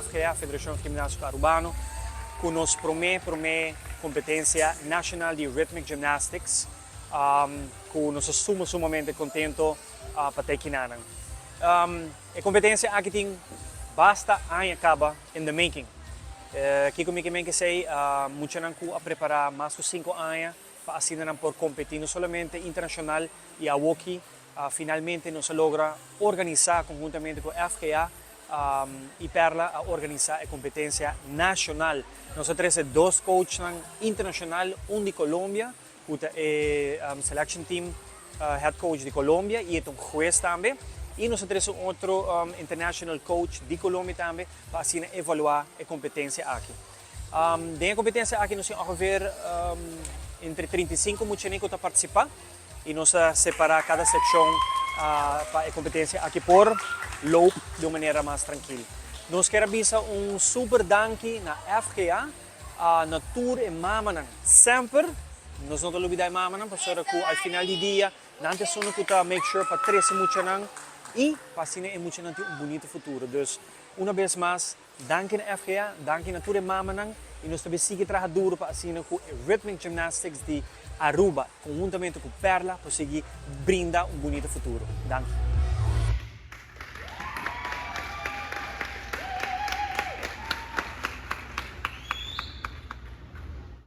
FGA, Federacion Gimnastico Arubano, cu nos prome prome competencia nacional di Rhythmic Gymnastics, cu nos ta suma sumamente contento pa ta ekinan. E competencia aki tin basta aña caba in the making. Kico mi kier say, muchanan cu a prepara mas cu 5 aña pa asina nan por competi no solamente internacional y awoki finalmente nos a logra organisa conhuntamente cu FGA y Perla a organisa e competencia nacional. Nos a trece dos coach internacional, un di Colombia, cu ta e selection team head coach di Colombia y un hues tambe. Y nos a trece otro international coach di Colombia tambe pa asina evalua e competencia aki. Den e competencia aki nos tin ongeveer entre 35 mucha cu ta participa y nos a separa cada seccion pa e competencia aki por loop di un manera mas trankil. Nos kier bisa un super danki na FGA, na tur e mamanan. Semper, nos no ta lubida mamanan, pasobra cu al final di dia, nan ta esunnan cu ta make sure pa trece muchanan y pa asina e muchanan tin un bunita futuro. Dus, un biaha mas, danki na FGA, danki na tur e mamanan y nos tambe sigui traha duro pa asina cu Rhythmic Gymnastics di Aruba, conhuntamente cu Perla, pa sigui brinda un bunita futuro. Danki.